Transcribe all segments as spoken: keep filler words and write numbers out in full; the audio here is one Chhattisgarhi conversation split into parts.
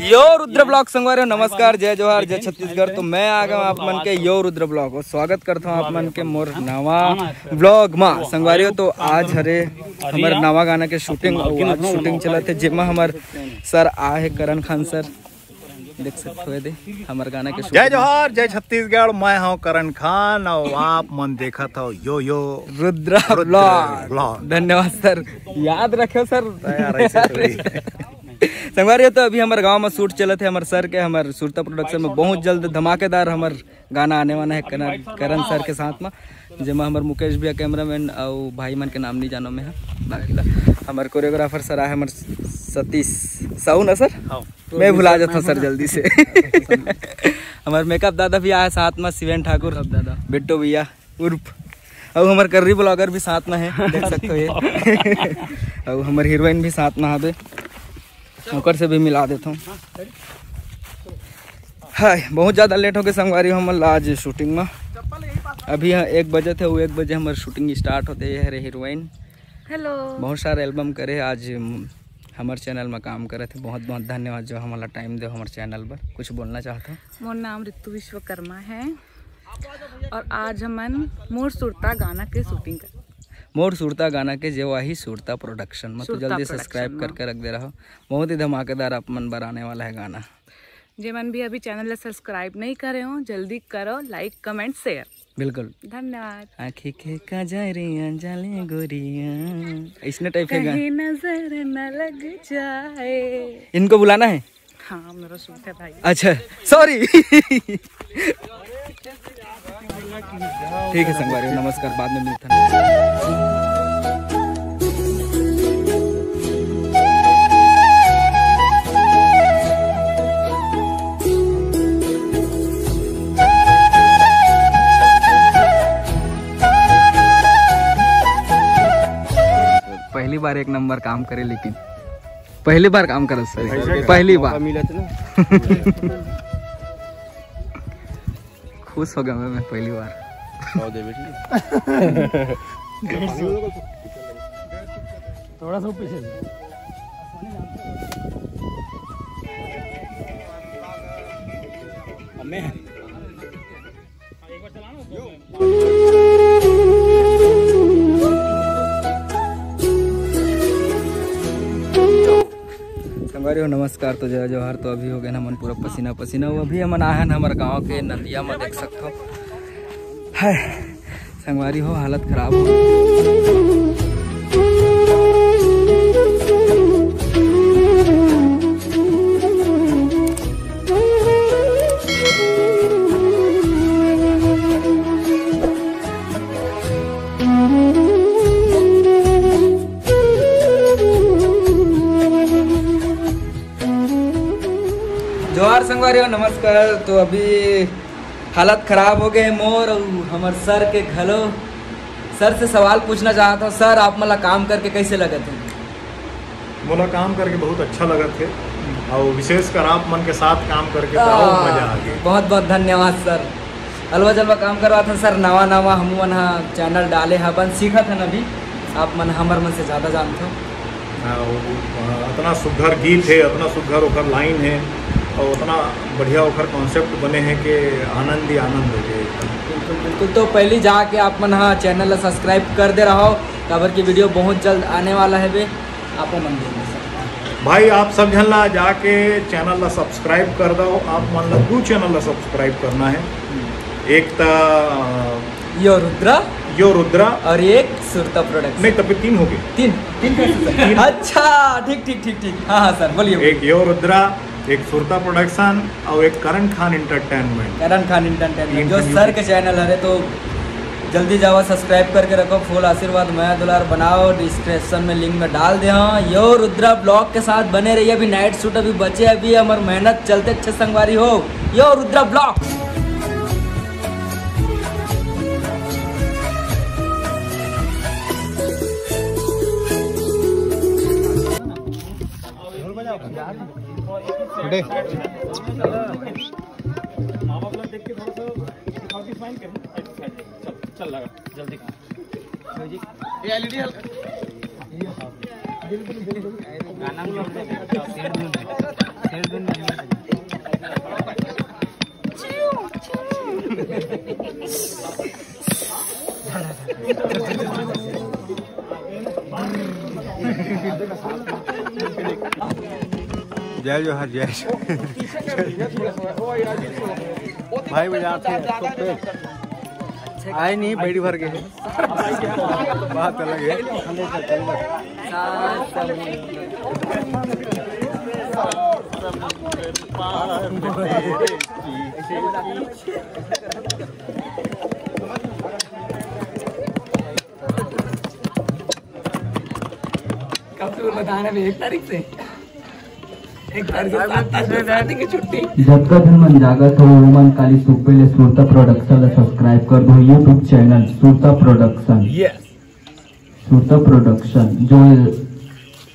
यो रुद्र ब्लॉग संगवारी हो, नमस्कार, जय जोहार, जय छत्तीसगढ़। तो मैं आ गया हूँ आप मन के यो रुद्र ब्लॉग, और स्वागत करता हूँ आप मन के मोर नवा ब्लॉग मा। संगवारी हो, तो आज हरे हमर नवा गाना के शूटिंग, और आज शूटिंग चलत है, जेमा हमर सर आए है, करण खान सर, देख सकते हो, दे हमर गाना के जय जोहार, जय छत्तीसगढ़, मैं हूँ करण खान और आप मन देखत हो यो यो रुद्रा ब्लॉग। धन्यवाद सर, याद रखे सर। संगवारी हो, तो अभी हमर गांव में शूट चलत है हमर सर के, हमर सुरता प्रोडक्शन में बहुत जल्द धमाकेदार हमर गाना आने वाला है करण, करण सर के साथ में, जेमा हमर मुकेश भैया कैमरामैन और भाई मन के नाम नहीं जानो मैं, बाकी ला हमर कोरियोग्राफर सर आए, हमर सतीश साहू ना सर, हाँ। मैं भुला जाता हूँ सर जल्दी से। हमर मेकअप दादा भी आए साथ में, शिवेन ठाकुर, दादा बिट्टू भैया उर्फ, और हमर कर्री ब्लॉगर भी साथ में है, देख सकते हो ये। और हमर हीरोइन भी साथ में हवे, ओकर से भी मिला देता हूँ। हाय, बहुत ज़्यादा लेट हो गए संगवारी हमन ला आज शूटिंग में। अभी यहाँ एक बजे थे, वो एक बजे हमर शूटिंग स्टार्ट होते। ये हरे हीरोइन, हेलो। बहुत सारा एल्बम करे आज, हमर चैनल में काम करे थे। बहुत बहुत धन्यवाद जो हमला टाइम दे हमर चैनल पर। कुछ बोलना चाहता हूँ? मोर नाम ऋतु विश्वकर्मा है और आज हमन मोर सुरता गाना के शूटिंग कर मोर सुरता गाना के जे वही सुरता प्रोडक्शन में, तो सुरता जल्दी प्रोडक्शन सब्सक्राइब में। करके रख दे रहो। बहुत ही धमाकेदार आप मन बर आने वाला है गाना। जे मन भी अभी चैनल ला सब्सक्राइब नहीं करे हो, जल्दी करो, लाइक, कमेंट, शेयर। बिल्कुल। धन्यवाद। आँखी के काजरिया जाले गोरिया, इसने टाइप है गाना। कहीं नजर न लग जाए। इनको बुलाना है? हाँ, मेरा सूट है भाई। अच्छा, सॉरी। ठीक है संगवारी, नमस्कार, बाद में मिलते हैं। पहली बार एक नंबर काम करे, लेकिन पहली बार काम करत सर, ऐसे पहली मौका बार। मिलत ना। खुश हो गया मैं, मैं पहली बार। आओ दे बेटी। थोड़ा सा पीछे। अम्मे। संगवारी हो नमस्कार, तो जय जोहार। तो अभी हो गए हमन पूरा पसीना पसीना। वो अभी हमन आए हैं हमर गांव के नंदिया में, देख सकते हो। हाय संगवारी हो, हालत खराब हो। जोहार संगवारी हो, नमस्कार। तो अभी हालत खराब हो गए मोर अउ हमर सर के घलो। सर से सवाल पूछना चाहत हूँ, सर, आप मन ला काम करके कैसे लगत है? मोला काम करके बहुत अच्छा लगत है, और विशेषकर आप मन के साथ काम करके तो और आ, मजा आ गया। बहुत बहुत धन्यवाद सर। अलवा जलवा काम करवात हन सर, नवा नवा हमू मन ह चैनल डाले हबन, सीखत हन अभी, आप मन हमर मन से ज्यादा जानथो। हाँ, वो, अ, अतना सुघर गीत है, अतना सुघर ओकर लाइन है, और अतना बढ़िया ओकर कॉन्सेप्ट बने हैं कि आनंद ही आनंद हो गया एकदम। बिल्कुल बिल्कुल। तो पहली जाके आप मन ह चैनल ला सब्सक्राइब कर दे रहो, काबर की वीडियो बहुत जल्द आने वाला है बे, आपो मन देख सकता है। भाई, आप सब झन ला जाके चैनल ला सब्सक्राइब कर दो। आप मन ला दू चैनल ला सब्सक्राइब करना है। एक त, अ, यो रुद्रा। यो रुद्रा। और एक सुरता प्रोडक्शन। नहीं, तब भी तीन हो गए। तीन, तीन कैसे सर? तीन। अच्छा, ठीक, ठीक, ठीक, ठीक। हाँ, हाँ सर, बोलिए, बोलिए। एक यो रुद्रा, एक सुरता प्रोडक्शन और एक करण खान एंटरटेनमेंट। करण खान एंटरटेनमेंट, जो तीन सर के चैनल हरे, तो जल्दी जावा, सब्सक्राइब करके रखो, फुल आशीर्वाद, मया दुलार बनाओ, डिस्क्रिप्शन में लिंक में डाल दे। हाँ, यो रुद्रा ब्लॉग के साथ बने रहिए। अभी नाइट शूट अभी बचे, अभी हमर मेहनत चलते अच्छे संगवारी हो। यो रुद्रा ब्लॉग। उठे। माँ बाप लोग देख के थोड़ा सा दिखावटी स्माइल करें। चल, चल लगा, जल्दी। ये एलईडी हल्का। गाना में जोड़ दे, शेर धुन में, शेर धुन में जोड़ दे। जय जोहार, जय जोहार। भाई बजा थे, तो पे आए नहीं, बड़ी भर के है। बात अलग है। कब टूर बताना भी एक तारीख से, एक तारीख से सात तारीख से शादी की छुट्टी। जतका झन मन जागत हो, ओमन काली सुबह ले सुरता प्रोडक्शन ला सब्सक्राइब कर दो, YouTube चैनल सुरता प्रोडक्शन। यस। सुरता प्रोडक्शन, जो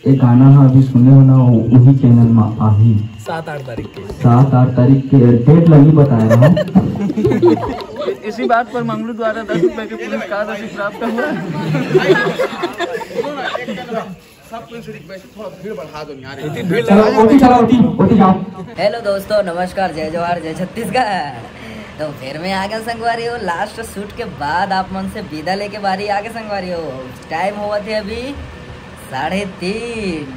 ये गाना हा अभी सुने हो ना, वो, वही चैनल में आही। सात आठ तारीख के। सात आठ तारीख के डेट ला नहीं बताया हूँ। इसी बात पर मंगलू द्वारा दस रुपए के पुरस्कार राशि प्राप्त हुआ। सब कोई से रिक्वेस्ट है, थोड़ा भीड़ बढ़ा दो यार। चलो, ओटी चलाओ, ओटी, ओटी जाओ। हेलो दोस्तों, नमस्कार, जय जोहार, जय छत्तीसगढ़। तो फिर मैं आ गया संगवारी हो, लास्ट शूट के बाद आप मन से विदा लेके बारी आ गया संगवारी हो। टाइम हुआ थे अभी साढ़े तीन।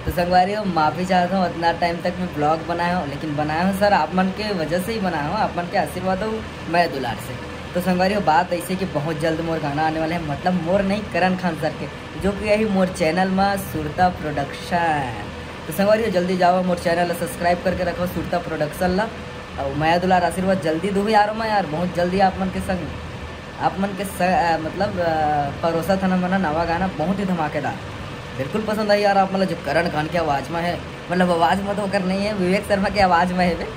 तो संगवारी हो, माफ़ी चाहता हूँ, इतना टाइम तक मैं ब्लॉग बनाया हूँ, लेकिन बनाया हूँ सर, आप मन के वजह से ही बनाया हूँ, आप मन के आशीर्वाद हो, मैं दुलार से। तो संगवारी हो, बात ऐसे कि बहुत जल्द मोर गाना आने वाला है, मतलब मोर नहीं, करण खान सर के, जो कि यही मोर चैनल में सुरता प्रोडक्शन। तो संगवारी हो, जल्दी जाओ, मोर चैनल ला सब्सक्राइब करके रखो, सुरता प्रोडक्शन ला। और मया दुलार आशीर्वाद जल्दी दू यार, मैं यार बहुत जल्दी आप मन के संग, आप मन के स-, अ, मतलब, अ, परोसा थन हमन नवा गाना, बहुत ही धमाकेदार, बिल्कुल पसंद आई यार आप मन ला। जो करण खान के आवाज़ में है, मतलब आवाज़ में तो ओकर नहीं है, विवेक शर्मा के आवाज़ में है बे,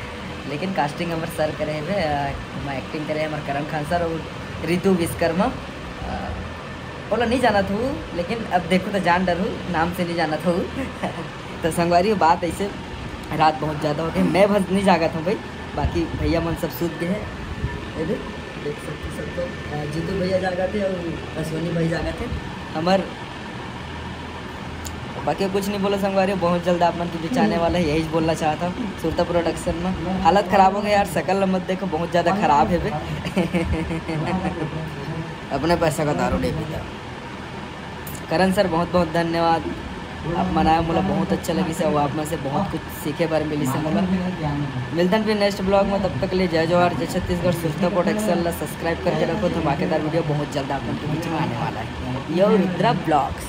लेकिन कास्टिंग हमर सर करे है बे, अ, ओमा एक्टिंग करे हमर करण खान सर और रितु विश्वकर्मा। अ, ओला नहीं जानत हूँ, लेकिन अब देखो तो जान डरहू, नाम से नहीं जानत हूँ। तो संगवारी, बात ऐसे, रात बहुत ज़्यादा हो गई, मैं बस नहीं जागत हूँ भाई, बाकी भैया मन सब सूत गए हैं। ये देख, देख सकते सब तो, अ, जीतू भैया जागत है और अश्विनी भाई जागत है। हमर बाकी कुछ नहीं बोला संगवारी, बहुत जल्द आप मन के बीच आने वाला है, यही बोलना चाहता हूँ। सुरता प्रोडक्शन में हालत खराब हो गई यार, शकल मत देखो, बहुत ज़्यादा खराब है बे। अपने पैसा का दारू नहीं पीता। करण सर, बहुत बहुत धन्यवाद, आप मन आए, मोला बहुत अच्छा लगिस, अउ आप मन से बहुत कुछ सीखे बर मिलिस हे मोला। मिलथन फिर नेक्स्ट ब्लॉग में, तब तक ले जय जोहार, जय छत्तीसगढ़। सुरता प्रोडक्शन ला सब्सक्राइब करके रखो, धमाकेदार वीडियो बहुत जल्द आप मन के बीच में आने वाला है। यो रुद्रा ब्लॉग्स।